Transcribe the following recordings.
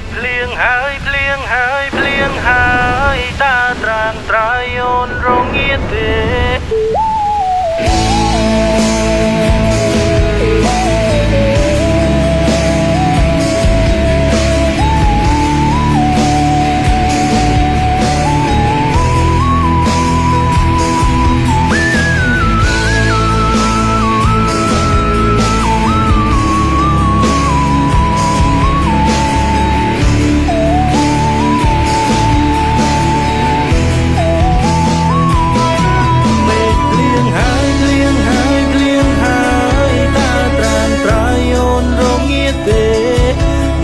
ឃភ្លៀងហើយភ្លៀងហើយភ្លៀងហើយតើត្រានត្រើយអូនរងាទេ មេឃភ្លៀងហើយភ្លៀងហើយភ្លៀងហើយតើត្រានត្រើយអូនរងាទេ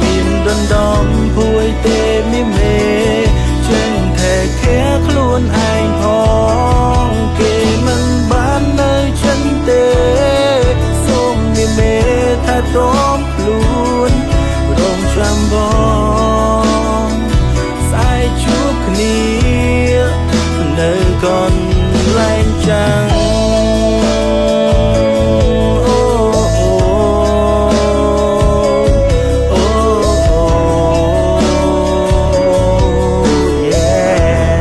មានដណ្ដំភួយទេមីមេចេញថែខែខ្លួនឯងផងគេមិនបាននៅចិនទេសូមមីមេថែទាំខ្លួនរងចាំបងស្អែកជួបគ្នានៅកន្លែងចាំងអូអូអូអូ yeah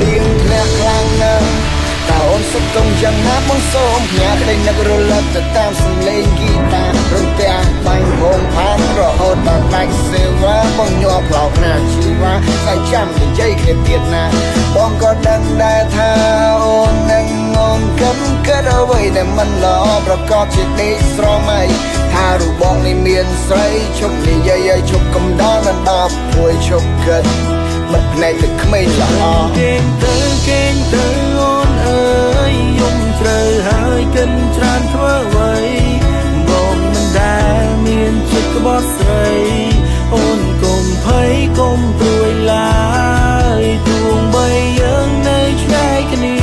លៀងធ្លាក់ខ្លាំងណាស់តើអូនសុខទុំយ៉ាងណាបងសូមផ្ញើក្តីនឹករលឹកទៅតាមសំឡេងហ្គីតារន្ទះបាញ់ភងផានរហូតដល់ដាច់សេវាបងញ័រផ្លោកណាជីវ៉ាស្អែកចាំនិយាយគ្នាទៀតណាបងក៏ដឹងដែរថាអូននឹងអូនគិតគិតអ្វីដែលមិនល្អប្រកបជាដេកស្រមៃថារូបបងនេះមានស្រីឈប់និយាយឲ្យឈប់កំដរមិនដល់ព្រួយឈប់គិតមិនភ្នែកទៅក្មេងល្អ គេងទៅគេងទៅអូនអើយយំជ្រៅហើយកិនច្រើនធ្វើអ្វីបងមិនដែលមានចិត្តក្បត់ស្រីអូនកុំភ័យកុំព្រួយឡើយទោះបីយើងនៅឆ្ងាយគ្នា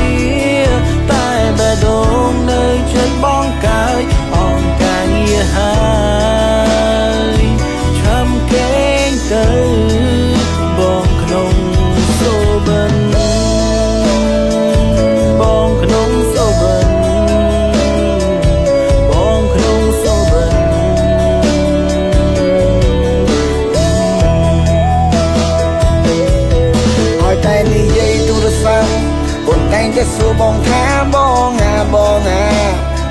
តែបេះដូងនៅចិត្តបងកើយអង្គការងារហើយឆាំគេងទៅបងក្នុងសូបិនបងក្នុងសូបិនបងក្នុងសូបិន ឲ្យតែនិយាយទូរស័ព្ទអូនតែងតែសួរបងថាបងអាបងអា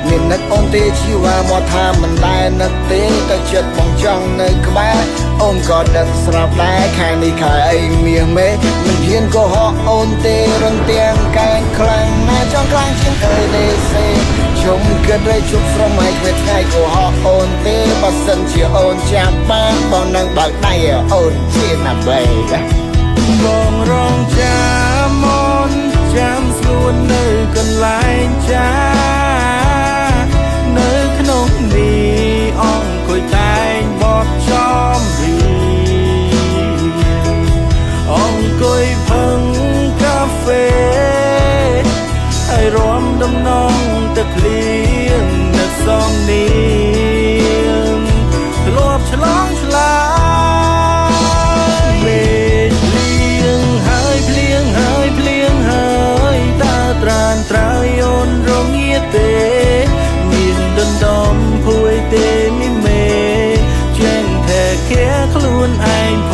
មាននឹកអូនទេជីវ៉ាមកថាមិនដែលនឹកទេតែចិត្តបងចង់នៅក្បែរអូនក៏ដឹងស្រាប់ដែរខែនេះខែអីមាសមេមិនហ៊ានកុហកអូនទេរន្ទាំងកែងខ្លាំងណាស់ចង់ខ្លាំងជាងអើទេសេជុំគិតឲ្យជប់ស្រមៃគ្មានថ្ងៃកុហកអូនទេបើសិនជាអូនចាប់បានបងនឹងបើកដៃឲ្យអូនជាណាស់ baby បងរងចាំអូនចាំស្ងួននៅកន្លែងចានៅក្នុងនេះអង្គុយតែងបត់ចំរៀងអង្គុយផឹងកាហ្វេហើយរំដំណងទឹកភ្លៀងនឹកសំនៀងធ្លាប់ឆ្លងឆ្លើយមេឃភ្លៀងហើយភ្លៀងហើយភ្លៀងហើយតើត្រានត្រើយអូនរងាទេមានដណ្ដំភួយទេមីមេចេញថែខែខ្លួនឯងផ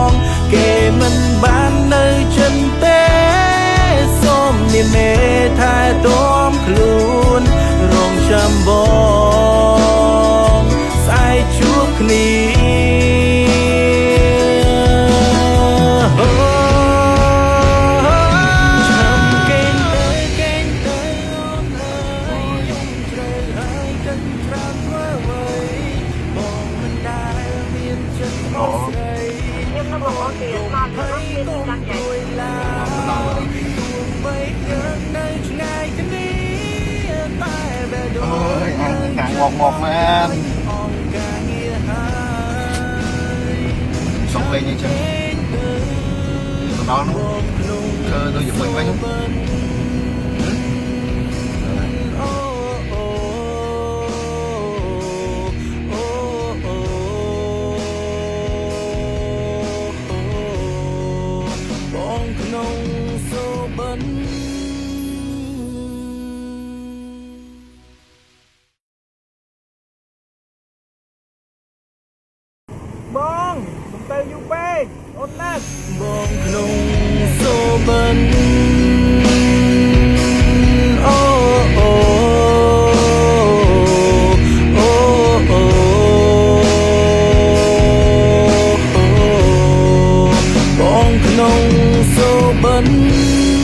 ងគេមិនបាននៅចិនទេសូមនាមេថែទាំខ្លួនរងចាំបងស្អែកជួបគ្នា ឆាំគេងទៅគេងទៅអូនអើយយំជ្រៅហើយកិនច្រើនធ្វើអ្វីបងមិនដែលមានចិត្តក្បត់ស្រី ខ្ញុំនឹងបងប្អូនទៀតមក ភ័ លើ យ មាន កុំ កាន់ ព្រួយឡើយទោះបីយើងនៅឆ្ងាយគ្នាតែបេះដូ អើ ង យអា នៅ នខាង ចិត្ត មកមកមែន អង្គការងារហើយ សុំលេងអញ្ចឹង គេងទៅ ទៅដល់នោះ បងក្នុង ធ្វើដូចជាមិញវិញ បិនអូអូអូអូបងក្នុងសូបិន ទៅយូរពេកអូនណាស់ បងក្នុងសូបិនអូអូអូអូបងក្នុងសូបិន។